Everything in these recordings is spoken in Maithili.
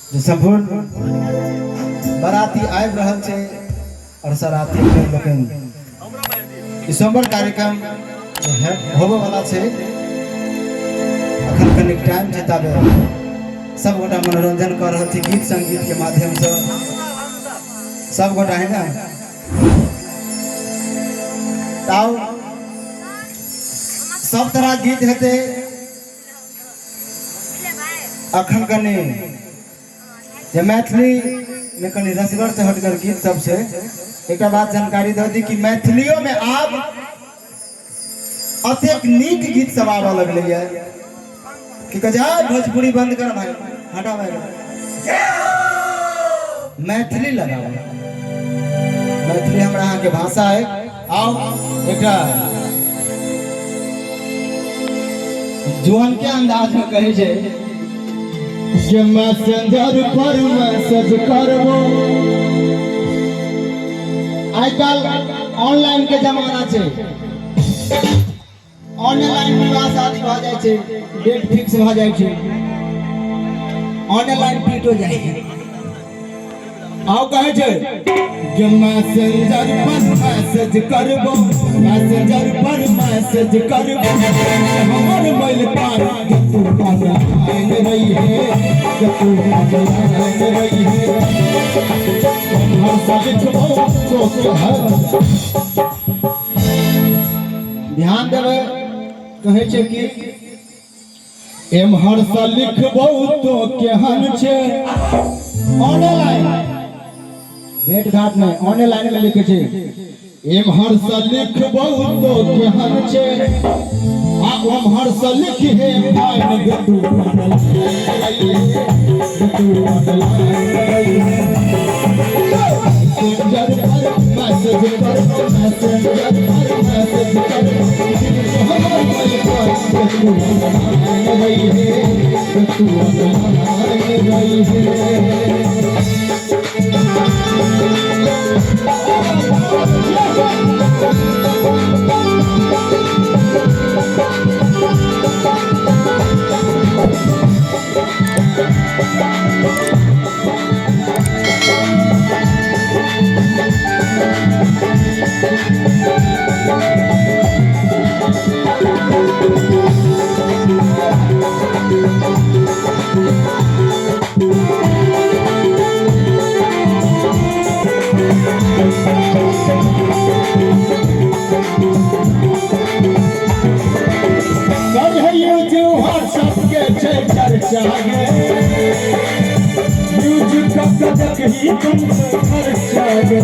जे सम्पूर्ण बाराती आबि रहल छै और सराती लोकनि ई सोमवार कार्यक्रम होबे वाला छै। अखन कनिक टाइम छै, ताबे सब गोटा मनोरंजन कर रहल छी गीत संगीत के माध्यम से। सब गोटा है ना ताऊ सब तरह गीत हेतै। अखन कनि जे मैथिली में कनि रसगर चहटगर गीत सब छै। एकटा बात जानकारी दऽ दी कि मैथिलियो में आब अतेक नीक गीत सब आबऽ लगलैया कि कहै छै भोजपुरी बंद कर भाई, हटा भाई, मैथिली लगाओ, मैथिली हमरा अहाँके भाषा है। आओ एकटा जुआन के अंदाज में कहै छै जे मैसेंजर पर मैसेज करबो। आइ काल्हि ऑनलाइन के जमाना छै, ऑनलाइन विवाह शादी भऽ जाइ छै, डेट फिक्स भऽ जाइ छै, ऑनलाइन पीटो जाइ छै। आओ कहै छै जे मैसेंजर पर मैसेज करबो, मैसेंजर पर मैसेज करबो, हमर मोबाइल पर जे तू ऑनलाइन रही है, जे तू ऑनलाइन रही है। हम सब लिखबो तो हर ध्यान देबै। कहै छै कि एम्हर से लिखबौ तो केहन छै, ऑनलाइन भेट घाट नहि, ऑनलाइन में लिखै छै। एम्हर से लिखबौ तो केहन छै आ ओम्हर से लिखहे पाइन गे तू मैसेंजर पर मैसेज कर, मैसेंजर पर मैसेज कर, हमर मोबाइल पर तू ऑनलाइन रही है, तू ऑनलाइन रही है। चर्चा गे यूज कऽ देखही कम खर्चा गे।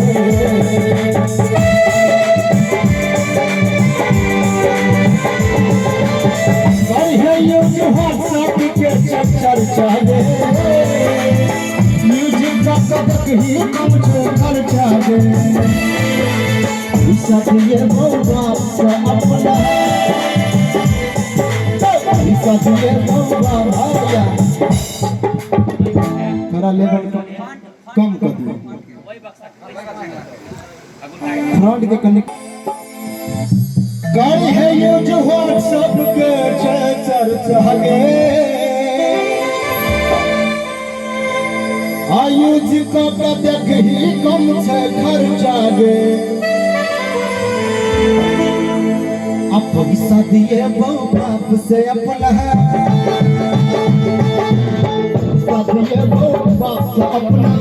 यूज व्हाट्सएप के चर्चा गे, यूज कऽ देखही कम खर्चा गे। पैसा दिए बौआ से अपना, पैसा दिए बौआ भैया, थोड़ा लेवल कम कर दियो फ्रंट के कनी कर है। यूज व्हाट्सएप के चर्चा गे, आयुज कऽ देखही कम छै खर्चा गे। आ पैसा दिए बाप से अपना, पैसा दिए बाप से अपना।